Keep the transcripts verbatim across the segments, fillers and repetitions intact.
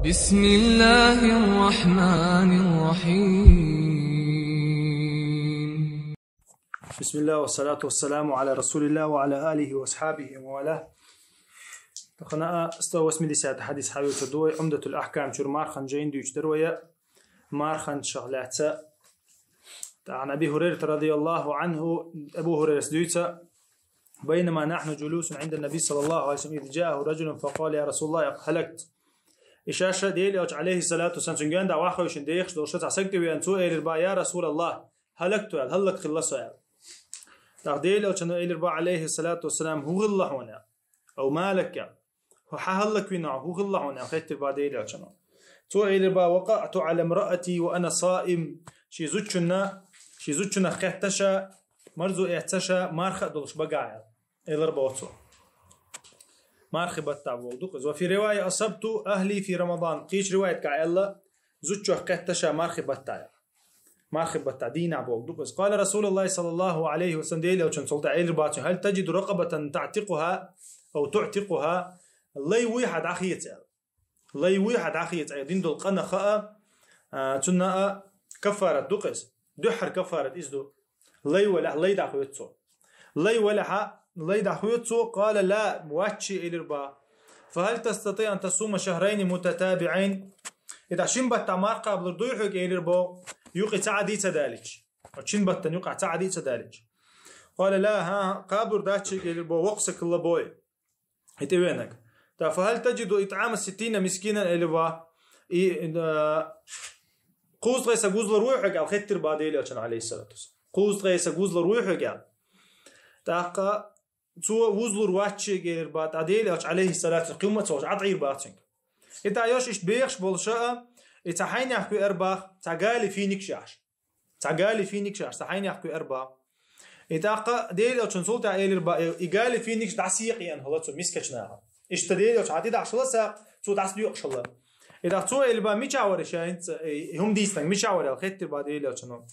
بسم الله الرحمن الرحيم. بسم الله والصلاة والسلام على رسول الله وعلى آله وأصحابه ومن والاه. Тахана сто восьмидесятый хьадис хьавилта дуй, Умдатул Ахкам чура мархан жайн дуйч дарвая, мархан шахлаца. عن أبي هريرة رضي الله عنه, Абу Хурайрас дуйца, بينما نحن جلوس عند النبي صلى الله عليه وسلم إذ جاءه رجل فقال: يا رسول الله، هلكت. Иша ша Дела Элча, алейхи салату вассалам, цунган да вахойшин дехаш долша цхьа саг тӀе веан, цо элир ба: يا رسول الله، هلكت, аьл, хӀаллак хилла со, аьл. Так Дела Элчано элир ба, алейхи салату вассалам, хӀу хилла хьона, аьл. أو ما لك, аьл. ХӀу хьа хӀаллак вина, хӀу хилла хьона, аьл, хеттир ба Дела Элчано. Цо элир ба: وقعت على امرأتي وأنا صائم. Ши зучунна, ши зучунна хетташа, марзу эцаша, марха долуш багаял. Элар боцу. Мархи батта волдук. وفي رواية أصبت أهلي في رمضان. Кхич риваят ка элла, зуччох хетташа мархи батта. Мархи батта дина болдук. قال رسول الله صلى الله عليه وسلم, Дела Элчан цолта элир бацу: هل تجد رقبة تعتقها أو تعتقها؟ Лай вуй хьа дахица. Лай вуй хьа дахица, ай дин дол къана хаа, а, цунна а кафарат дукъес. Духхар кафарат изду. Лай валях, лай дахвецо. Лай валях, лай дахвецо, قال لا, вачи элир ба. فهل تستطيع أن تصوم شهرين متتابعين؟ Ида шин батта марха къаблур дуй хьуг элир бо, юкъи ца адица далич. Шин баттан юкъа ца адица далич. قال لا, ха, къаблур дачи элир бо, вокса килла бой. ХӀетивенаг. Та فهل تجد إطعام ستين مسكينا элива. И, э, кхузткъеса гузлар вуй хьуг, ал хеттир ба Дела Элчан, алейхи салату вассалам. Кхузткъеса гузлар вуй хьуг, ал. Такъа цо вузлур вачи гелир ба, та Дела Элча, алейхи салату вассалам, къиммат цо, атӀир ба цунг. Ита йош ишт бехш болша, и ца хьайнях ку эрбах, ца гали финик шаш. Ца гали финик шаш, ца хьайнях ку эрба. И такъа Дела Элчан султа элир ба, и гали финик дасиек ян хала цу мискачнаха. Ишта Дела Элча хати дахшала са, цу дас дюкшала. И так цу элба мичавар шайнц, и хум дистан мичавар ал хеттир ба Дела Элчано.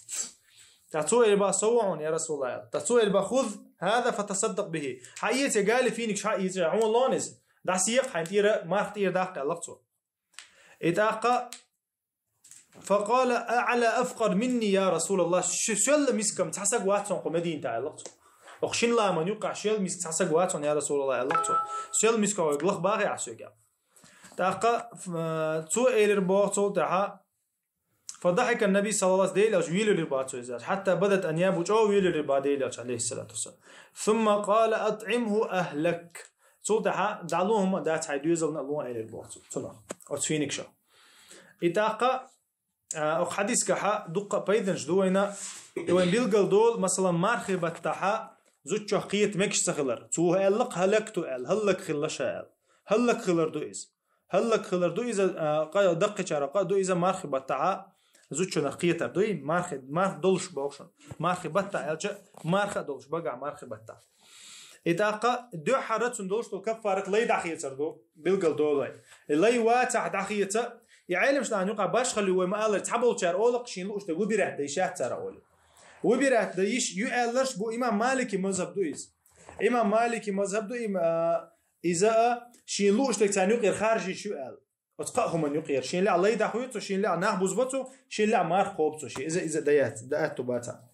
Так цу элба савун, я Расулаллах. Так цу элба хуз, хада фатасаддак бихи. Ха иеце гали финик ша иеце, хун лонис. Дасиек хайн тира, марх тир дах каллак цу. И такъа فقال: أعلى أفقر مني يا رسول الله. Ши-, шел мискам цасаг вацон ку Мединта айлакцо. Ох шин ламан юкъа шел миск цасаг вацон, я Расулаллах, айлакцо. Шел миска ой глах баги асуга. Такъа, э, цу элир бо цол таха. فضحك النبي صلى الله عليه وسلم, Дела Элча вилулир ба цу иза. حتى بدت أنيابه, чо вилулир ба Дела Элча, алейхи салату вассалам. ثم قال: أطعمه أهلك. Цул таха далу хум да цай дуйзална лу элир бо цу. Цуна. Оц финик шо. И такъа, а, ох хадиска ха дукъа пайданш дуйна, и вайн билгал дол, масалан, мархи баттаха, зуччох кхет мекш цахилар. Цу эллак халакту эл, халлак хилла ша эл. Халлак хилар ду из. Халлак хилар ду иза, а, ка-, даккхичара ка ду иза мархи баттаха, зуччунах кхетар дуй, мархи, марх долш бохшун. Мархи батта элча, марха долш бага мархи батта. И такъа дуьххьара цун долуш долу каффарат лай дахьецар ду, билгал долой. И лай вацахь дахьеца, и Ӏелимаш лан юкъа башхали вай ма алар, цхьаболчар олакъ шин луушда выбирать да йиш яц цара оли. Выбирать да йиш ю аьлларш бу имам Малики мазхаб ду из. Имам Малики мазхаб ду им, а, иза а, шин луушдаг царна юкъер харжи шу аьл. Оцу кхаа хӀуманна юкъера. Шен лаьа лай дахуьйцу, шен лаьа нах бузбацу, шен лаьа марх кхобцу, шен иза, иза даяц, даатту баца.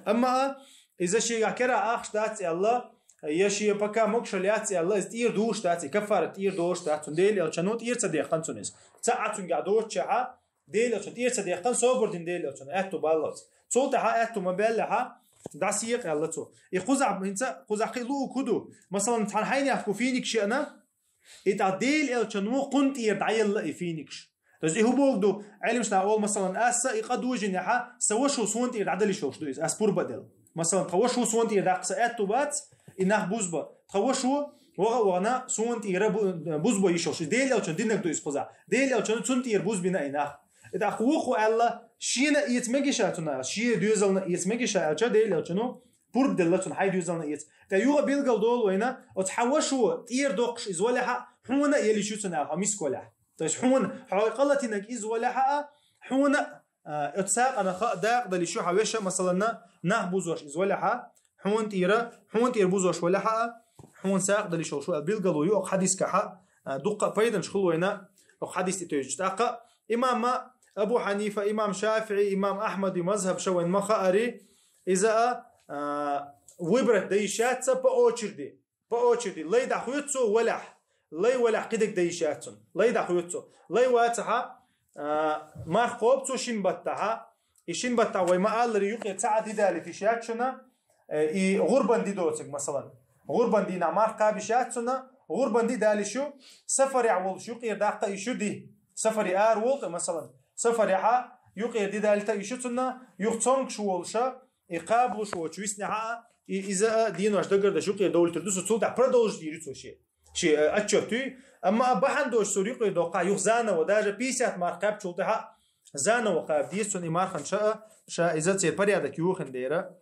Амма иза шега кера ахш дац аьлла, я шен пока могушал яц аьлла, иза тӀера душ дац, и каффара тӀера дош дац, цун Дела Элчано тӀера ца дехкан цун иза. Ца а цунга доч чаха, Дела Элчано тӀера ца дехкан, собар дин Дела Элчано, аьтту баллалц. Цул тӀаха аьтту ма баьллаха, дӀасиекъ аьлла цу. И кхузахь, хӀинца, кхузахь кхин луу куду. Масалан, цхьана хьайнехку финик шиъна, И тӀаккха Дела Элчано кхунна тӀера дӀаелла и финикаш. То есть и хӀу богу ду, Ӏелимшна ол, масалан, аса и къа дужинехьа, са вашу суна тӀера дӀадалиш йолуш ду иза, ас пурба дел. Масалан, тха вашу суна тӀера даккха са аьтту бац, и нах бузба. Тха вашу ваха а вахана суна тӀера бу-, бузба йиш йолуш. Дела Элчано динаг ду иза кхуза. Дела Элчано цунна тӀера бузбина и нах. И тӀаккха вуху аьлла, шена эца мегиша цунна, шен доьзална эца мегиша аьлча, Дела Элчано пурба делла цунна хьай доьзална эца. ТӀе юха билгал долу вайна, оцу хьан вашо тӀера доккхуш иза валехьа, хьуна а елиш ю цунна аьлла, хьо миска валехьа. То есть хьуна, хьо къалатинаг иза валехьа а, хьуна, а, оцу сакъана ха дакъа далиш ю хьан веша, масаланна, нах бузош иза валехьа, хьуна тӀера, хьуна тӀера бузош валехьа а, хьуна сакъа далиш йолуш ву аьлла билгало ю, оха хьадискахьа, а, дукха пайданаш хул вайна, оха хьадис тӀе тевжича. ТӀаккха имам Абу Хьанифа, имам ШафиӀи, имам Ахьмади мазхаб ша вайна ма хаари, иза а, а, выбрать да йиш яц цо по очереди. По очереди. Лай дӀахойту цо валехь. Лай валехь кхидерг да йиш яц цунна. Лай дӀахойту цо. Лай вацахьа, а, марха кхобу цо шин баттахьа. И шин баттахь вай ма аллари юкъе цхьа а ди далийта йиш яц шуна, э, и гӀурбан ди доцург, масалан. ГӀурбан дийнахь марха кхаба йиш яц цунна, гӀурбан ди дала йиш ю, сафарехь волуш юкъера даккха йиш ю ди. Сафаре ара волу тӀе, масалан. Сафарехьа юкъера ди далийта йиш ю цунна, юха цомгуш волуша, и кхабалуш воцуш виснехьа а, и иза а денош дагардеш юкъера довлуьйтур ду, со цул тӀаьхьа продолжить йийр ю цо шен. Шен, э, отчет юй. Амма а бахьана доцуш цо юкъера доккхахьа, юха заново, даже пятьдесят марха кхаьбчул тӀаьхьа заново кхаба деза цунна и мархан ша а, ша иза церан порядок йохийна дера.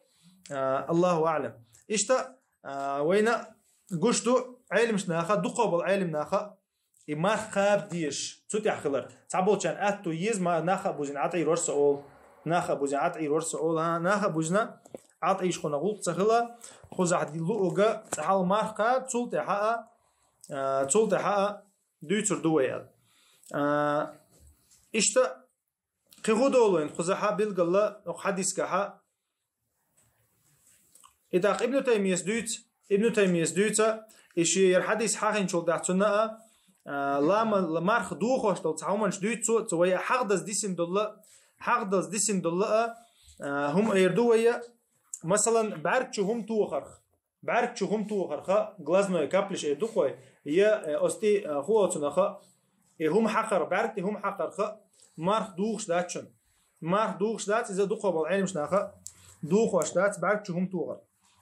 А, Аллаху аӀлам. Иштта, а, вайна гуш ду Ӏеламнаха, дукха болу Ӏеламнаха, и марха кхаба дезаш, цу тӀехь хилар. Цхьаболчарна атто еза, ма-, наха а бузина Ӏатӏийр вара со олу. Наха а бузина Ӏатӏийр вара со олу. ХӀа, наха а бузина Ӏатӏийш кхуна гӀуллакх ца хила, кхузахь луъуга цхьа хьал марха кхаба, цул тӀаьхьа а, а, цул тӀаьхьа а дуьйцур ду вай аьлла. А, иштта, кхин хӀун долу вайн кхузахьа билгала, оха хьадисгахьа, И тӀаккха Ибн Таймияс дуьйцу, Ибн Таймияс дуьйцу, и шен яра хьадис хьахинчул тӀаьхьа цунна а, а, лама, ла-, марха дохош долу цхьа хӀуманаш дуьйцу цо, цо вай хьахдаза дисина долла, хьахдаза дисина долла а, а, хӀума эр ду вай, масалан, бӀаьрг чу хӀума тохарх, бӀаьрг чу хӀума тохарха, глазной капельш эр ду кхой, я, э, оцу тӀе, а, хӀу оцунаха, и хӀума хьакхар, бӀаьрг тӀе хӀума хьакхарха, марха духуш дац шуна. Марха духуш дац, иза дукха болу Ӏеламнаха духош дац, бӀаьрг чу хӀума тухарх.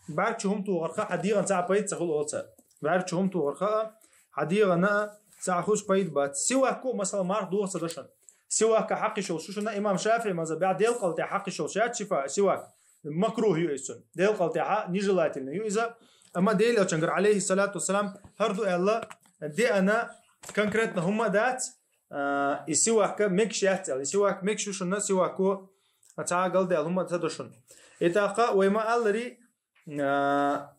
БӀаьрг чу хӀума тухарха хьан дегӀан цхьа а пайда ца хуьлу оцу. БӀаьрг чу хӀума тухарха а, хьан дегӀана а цхьа а хуьлуш пайда бац. Сивакку, масала, марха духа ца до шуна. Сивакка хьакхиш йолуш шу шуна, имам ШафиӀи мазхабехь делкъал тӀехь хьакхиш йолуш яц шифа, сивак. Макрух ю иза цунна. Делкъал тӀехьа нежелательно ю иза. Амма Делан Элчангара, алейхиссалату вассалам, хӀара ду аьлла, деана конкретно хӀумма а дац, а, и сивакка мегаш яц аьлла. И сивак мегаш ю шуна, сивакко цхьа а галдаьлла хӀумма а ца до шуна. И тӀаккха вай ма аллари, а,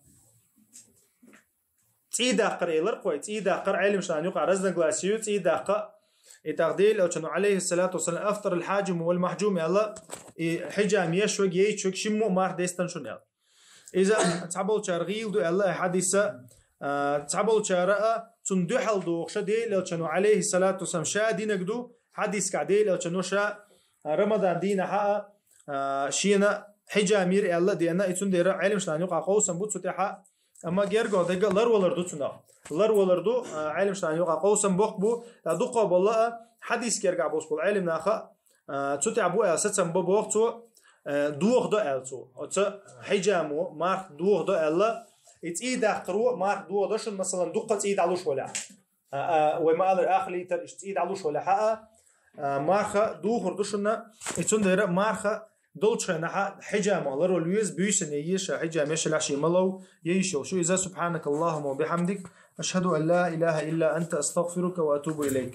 цӀий даккхар элар кхой, цӀий даккхар Ӏеламнаха юкъа разногласие ю, цӀий даккха. И тӀаккха Делан Элчано, алейхиссалату вассалам, афтар аль-хьаджиму валь-махьджум аьлла, и хьиджам еш вег, яйчу вег, шиммо а марха дестан шуна аьлла. Иза цхьаболчара гӀийла ду аьлла и хьадиса, а, цхьаболчара а цунна дуьхьал дохуша Делан Элчано, алейхиссалату вассалам, ша динаг ду, хьадисгахь Делан Элчано ша, а, Рамадан дийнахьа а, а, шена хьиджам йира аьлла деана, и цундела Ӏеламнаха юкъа къовсам бу цу тӀехьа, амма герго дага ларвалар ду цунах. Ларвалар ду, а, Ӏеламнаха юкъа къовсам боккха бу, ткъа дукха болла а, хьадис гергахь босболу Ӏеламнаха, а, цу тӀехь бу аьлла сацам бан боху цо, а, дохадо аьлла цо. Оцу хьиджамо марха дохадо аьлла, и цӀий даккхаро марха дохадо шуна, масалан, дуккха цӀий дӀалуш валахь. А, а, вай ма аллара, ах литр иштта цӀий дӀалуш валахь а, а, марха духур ду шуна, и цундела марха долчу хенахьа хьиджамо ларвала веза, буьйсанна еш, хьиджам еш лахь шен малав, я йиш йолуш ю иза. Субхьанакаллахумма ва бихьамдик, ашхаду ан ла илаха илла анта, астагфирука ва атубу илайк.